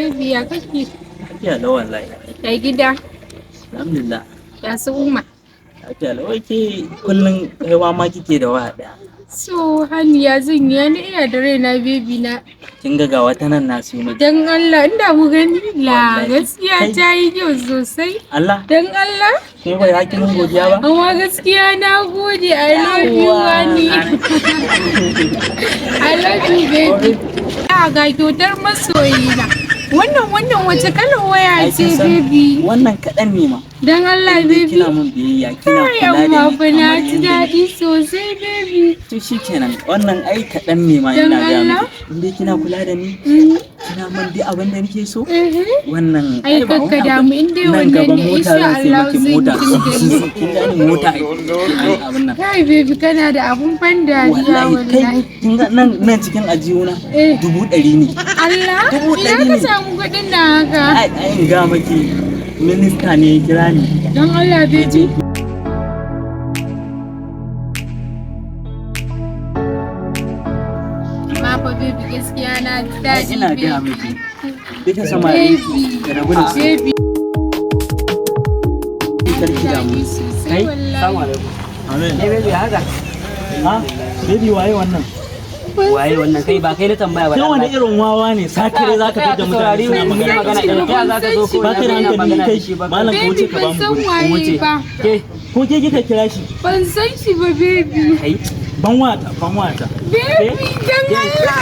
Baby, ya kake? Lafiya lau wallahi. Ya gida? Alhamdulillah. Ya su Umma? Lafiya lau. Wai ke kullum kaiwa ma kike da waya ɗaya. So hani ya zan yi ni ina da raina, baby na. Kin ga ga wata nan na siyo miki. Dan Allah, inda mu gani la. Wallahi. Gaskiya Kai. ta yi kyau sosai. Allah, Dan Allah. Ke ba za ki min godiya ba? Amma gaskiya na gode. I love you, honey. I love you, baby. Ya ga kyautar masoyina. Wannan wace kalar waya Ai, ce, kin san baby? wannan kaɗan ne ma. Dan Allah, In dai baby. kina min biyayya, kina Kai, kula da amma ni fa na kamar ji yadda daɗi sosai, baby. To shikenan, wannan ai kaɗan ne ma. Dan Ina gaya Allah? miki. In dai kina kula da ni, kina min duk abin da nake so. Wannan Ai ba wani kakka abu. damu, in dai Nan wannan gaba ne, mota insha zan sai Allah miki zan mota. jin daɗi. Kin gane mota ai abin nan. Kai baby, kana da abun ban dariya. Wallahi kai. Wallahi. Kin ga nan cikin ajiyuna 100,000 ne. Allah? Dubu Ina ɗari ka ne. samu kuɗin na haka? Ai in ga maki, minista ne ya kira ni. Don Allah, baby. Amma fa baby, gaskiya na ji Ai daɗi, ina gaya baby. miki. Duka samari Baby. da rabu da su. Baby. Karki damu. Daɗi sosai Kai, wallahi. Assalamu alaikum. Amin. Eh baby, haka. Ha? Baby, waye wannan? Waye wannan? Kai, ba kai na tambaya ba. Kai wani irin wawa ne, sakare zaka tada mutane suna magana. Magana da kai za ka zo ko Ba ka da ina hankali magana kai. da shi ba. Malam, ka wuce Baby, ka ban ba mu san guri. waye Wuce. ba. Ke. Ko ke kika kira shi? Ban san shi ba, baby. Kai. Ban wata, ban wata. Baby, dan Allah.